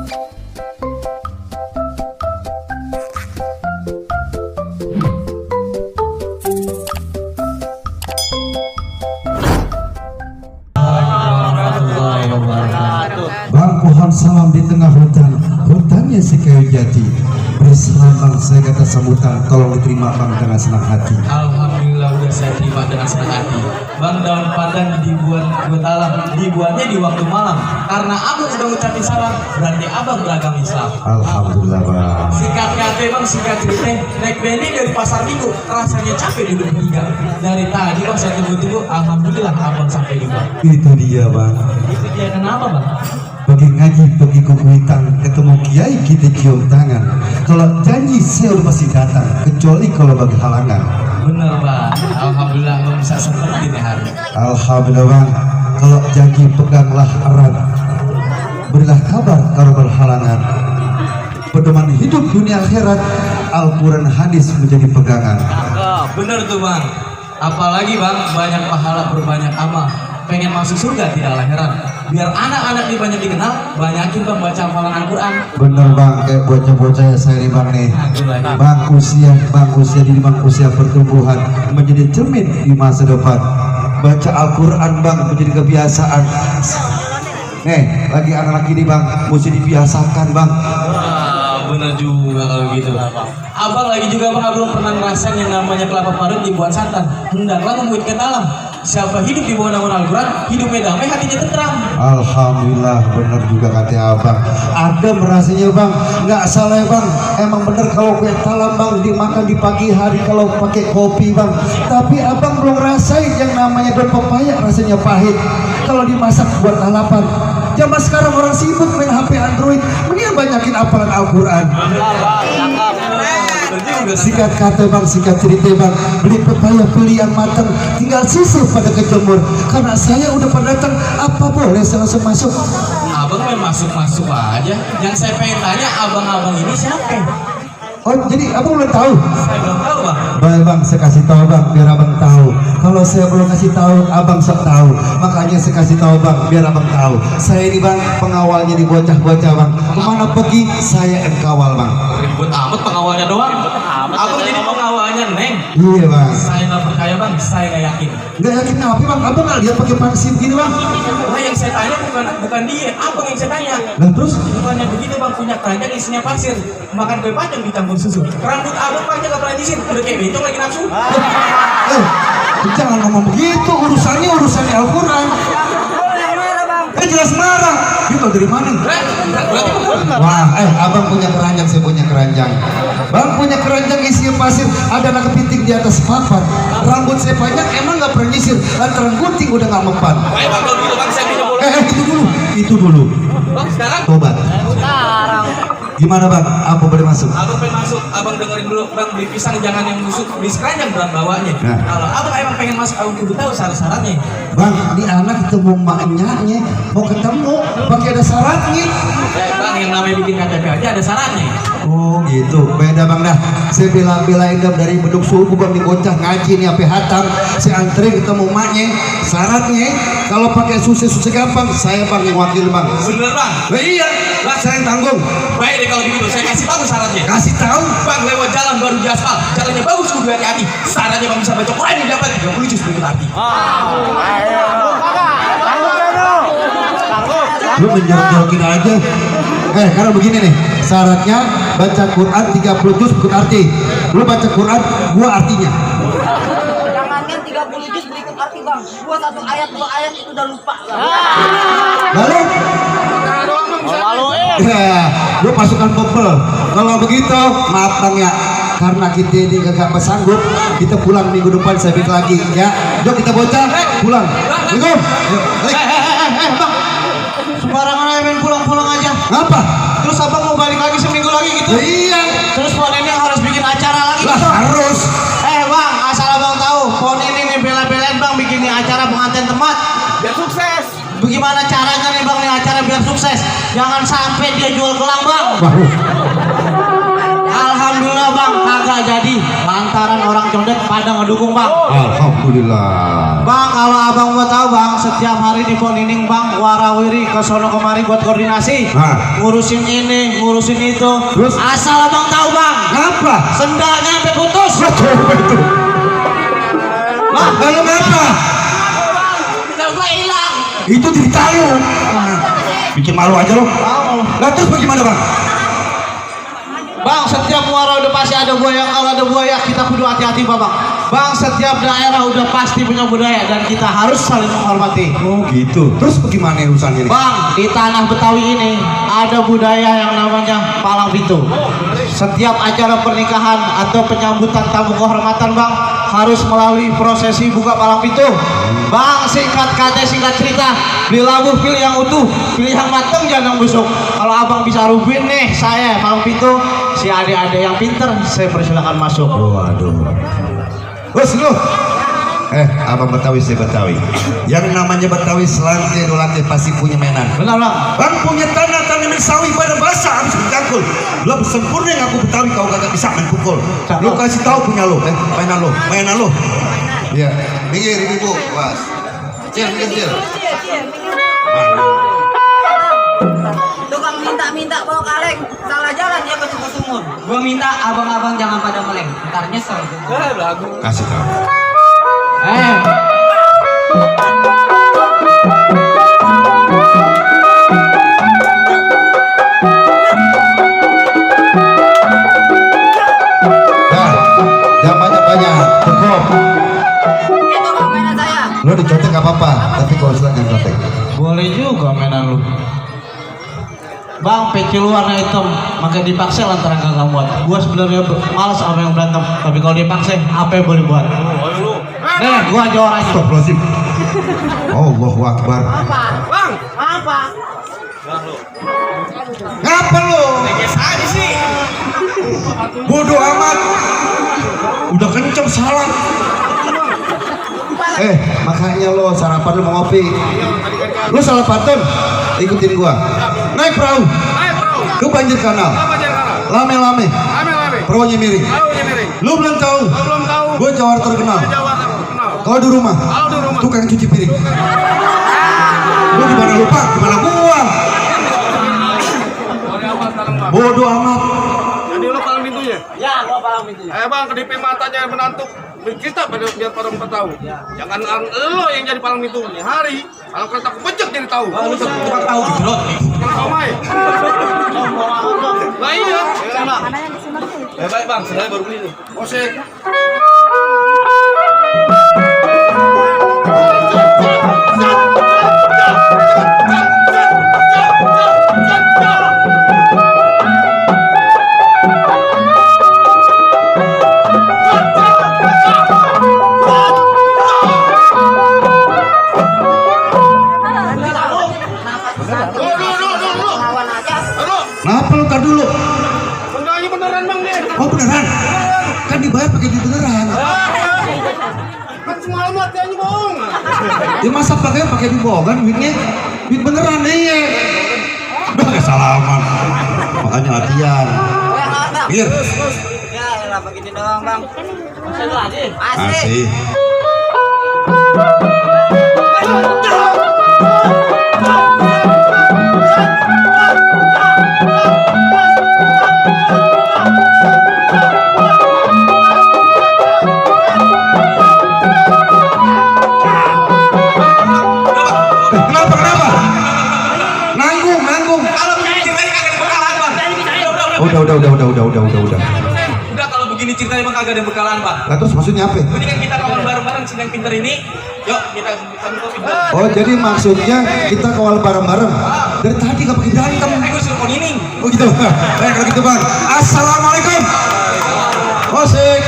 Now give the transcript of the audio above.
Bang, pohon salam di tengah hutan, hutannya si kayu jati. Bersalam bang, saya kata sambutan, tolong diterima bang dengan senang hati. Alhamdulillah udah saya terima dengan senang hati. Bang, daun pandan dibuat buat alam, dibuatnya di waktu malam. Karena abang udah ngucapin salam, berarti abang beragam Islam. Alhamdulillah bang. Singkat kata bang, singkat cerita, naik benih dari pasar minggu, rasanya capek duduk bertiga. Dari tadi bang saya tunggu-tunggu, alhamdulillah abang sampai juga. Itu dia bang. Itu dia kenapa bang? Pergi ngaji, pergi kuku hitam, ketemu kiai kita cium tangan. Kalau janji saya udah pasti datang, kecuali kalau bagi halangan. Bener bang, alhamdulillah bang bisa seperti ini hari. Alhamdulillah bang, kalau janji peganglah erat, berilah kabar kalau berhalangan. Pedoman hidup dunia akhirat, Al-Quran hadis menjadi pegangan. Bener tuh bang, apalagi bang banyak pahala berbanyak amal. Pengen masuk surga tidaklah heran. Biar anak-anak banyak dikenal, banyakin bang baca hafalan Al-Quran. Bener bang, kayak bocah-bocah ya saya nih bang nih. Bang usia di bang usia pertumbuhan menjadi cermin di masa depan. Baca Al-Quran bang menjadi kebiasaan. Nih lagi anak-anak ini bang mesti dibiasakan bang. Bener juga kalau gitu. Abang lagi juga bang belum pernah ngerasain yang namanya kelapa parut dibuat santan. Hendaklah membuatkan alam. Siapa hidup di bawah naungan Al-Quran, hidupnya damai, hatinya tentram. Alhamdulillah, bener juga kata abang. Ada merasanya bang, nggak salah bang. Emang bener kalau kue talam bang dimakan di pagi hari kalau pakai kopi bang. Tapi abang belum rasain yang namanya daun pepaya rasanya pahit. Kalau dimasak buat lalapan. Zaman sekarang orang sibuk main HP Android, mendingan banyakin hafalan Al-Quran. Sikat kata bang, sikat cerita bang, beli pepaya beli yang matang, tinggal susu pada kejemur. Karena saya udah pada datang, apa boleh saya langsung masuk? Abang main masuk-masuk aja. Yang saya pengen tanya, abang-abang ini siapa? Oh jadi abang belum tahu? Saya belum tahu bang. Baik bang, saya kasih tahu bang, biar abang tahu. Kalau saya belum kasih tahu, abang sok tahu. Makanya saya kasih tahu bang, biar abang tahu. Saya ini bang, pengawalnya di bocah-bocah bang. Kemana pergi, saya yang kawal bang. Ribut amat pengawalnya doang. Abang jadi pengawalnya neng. Iya bang. Saya nggak percaya bang, saya nggak yakin. Nggak yakin apa bang? Abang nggak lihat pakai pangsi begini bang? Nah yang saya tanya bukan dia, abang yang saya tanya. Nah terus? Bukannya begitu bang, punya keranjang isinya pasir, makan kue panjang dicampur susu. Rambut abang panjang nggak pernah disin, udah kayak bencong lagi nafsu. Jangan ngomong begitu, urusannya Al-Quran. Jelas marah. Dia tahu dari mana? Wah, abang punya keranjang, saya punya keranjang. Bang punya keranjang isinya pasir, ada anak kepiting di atas papan. Rambut saya panjang, emang nggak pernah nyisir. Lantaran gunting udah nggak mempan. Baik bang, kalau gitu bang saya minum boleh. Itu dulu. Bang sekarang? Tobat. Sekarang. Gimana bang? Apa boleh masuk? Abang pengen masuk, abang dengerin dulu bang, beli pisang jangan yang busuk, beli keranjang berat bawahnya. Nah. Kalau abang emang pengen masuk, abang kudu tahu syarat-syaratnya. Bang, ini anak ketemu maknya, mau ketemu, pakai ada syaratnya. Bang, yang namanya bikin KTP aja ada syaratnya. Oh gitu, beda bang dah. Saya bela-belain dari beduk subuh bang di bocah ngaji nih sampai hatam. Saya antri ketemu maknya, syaratnya kalau pakai susah gampang, saya bang yang wakil bang. Bener bang? Nah, iya, lah saya yang tanggung. Baik deh kalau begitu, saya kasih tahu syaratnya. Kasih tahu. Bang lewat jalan baru di aspal, jalannya bagus kudu hati-hati. Syaratnya bang bisa baca Quran yang dapat 30 juz berikut arti. Lu menjorok-jorokin aja. Karena begini nih, syaratnya baca Quran 30 juz berikut arti. Lu baca Quran, gua artinya. Jangankan 30 juz berikut arti bang, gua satu ayat dua ayat itu udah lupa. Lalu? Ya, lu pasukan pebel. Kalau begitu, maaf bang ya, karena kita ini gak sanggup, kita pulang minggu depan saya bikin lagi ya. Jom kita bocah, pulang. Assalamualaikum. Bang, sembarangan aja main pulang-pulang aja. Ngapa? Terus abang mau balik lagi seminggu lagi gitu? Ya, iya. Terus pohon ini harus bikin acara lagi Lah gitu? harus. Bang, asal abang tahu, pohon ini nih bela-belain bang bikin nih acara pengantin tempat biar sukses. Bagaimana caranya nih bang nih acara biar sukses? Jangan sampai dia jual gelang bang. Wah, Alhamdulillah bang, kagak jadi. lantaran orang condet pada ngedukung bang. Alhamdulillah. Bang, kalau abang mau tahu bang, setiap hari di Ponining bang, warawiri ke sono kemari buat koordinasi, ngurusin ini, ngurusin itu. Terus? Asal abang tahu bang, Apa? sendalnya sampai putus. Lah, lalu apa? Sendal gua hilang. Itu ditaruh. Bikin malu aja lo. Lah terus bagaimana bang? Bang, setiap muara udah pasti ada buaya. Kalau ada buaya kita kudu hati-hati bang. Bang, setiap daerah udah pasti punya budaya dan kita harus saling menghormati. Oh gitu. Terus bagaimana urusan ini? Bang, di tanah Betawi ini ada budaya yang namanya palang pintu. Setiap acara pernikahan atau penyambutan tamu kehormatan bang harus melalui prosesi buka palang pintu. Bang, singkat kata singkat cerita, beli labu pilih yang utuh, pilih yang mateng jangan yang busuk. Kalau abang bisa rubin nih saya palang pintu, si adik-adik yang pinter saya persilakan masuk. Waduh. Bos lu. Abang Betawi saya Betawi. Yang namanya Betawi selante dolante pasti punya mainan. Benar bang. Bang punya tanah mensawi pada basah habis bercangkul. Belum sempurna yang aku Betawi kau kagak bisa main pukul. Lu kasih tahu punya lu, mainan lu. Iya. Minggir ibu, Mas. Minggir. Tukang minta bawa kaleng, salah jalan dia ke sumur. Gua minta abang-abang jangan pada meleng, ntar nyesel. Kasih tahu. Dah, jangan banyak-banyak, cukup. Itu bang mainan saya. Lu dicontek gak apa-apa, tapi kalau silakan contek. Boleh juga mainan lu. Bang, peci lu warna hitam, maka dipaksa lantaran kagak muat. Gua sebenarnya malas sama yang berantem, tapi kalau dipaksa, apa yang boleh buat? Nih, gua juaranya. Astagfirullahaladzim. Allahu Akbar. Bang, apa? Ngapa lu? Bodoh amat. Udah kenceng salah. Makanya lo sarapan lu mau ngopi. Lu salah pantun. Ikutin gua. Naik perahu. Ke banjir kanal. Lame-lame. Perahunya miring. Lu belum tahu. Gua jawar terkenal. Kalau di rumah, tukang cuci piring. Lu gimana lupa? Gimana gua? Bodoh amat. Jadi lo palang pintunya? Ya, gua palang pintunya. Bang, kedipin matanya menantu kita biar orang tahu. Jangan lo yang jadi palang pintu. Nih hari, kalau kereta aku becek jadi tahu. Lu tukang tahu di Grot. Kau main. Lah iya. Baik bang, saya baru beli nih. Osek. Kenapa lu tar dulu? Sendalnya beneran bang nih. Oh beneran? Kan dibayar pakai duit beneran. Kan semalam latihannya bohong. Ya masa pakai duit bohong kan duitnya? Duit beneran nih. Udah gak salaman. Makanya latihan. Minggir. Ya, elah begini doang bang. Asik. Asih. Kenapa? Nanggung. Kalau begini ceritanya kagak ada bekalan bang. Udah. Udah kalau begini ceritanya bang kagak ada bekalan bang. Lah terus maksudnya apa? Ini kan kita kawan bareng-bareng sini yang pinter ini. Yuk kita sambil kopi. Oh jadi maksudnya kita kawal bareng-bareng. Dari tadi gak pakai berantem. Aku suruh konining. Oh gitu. Baik kalau gitu bang. Assalamualaikum. Osik.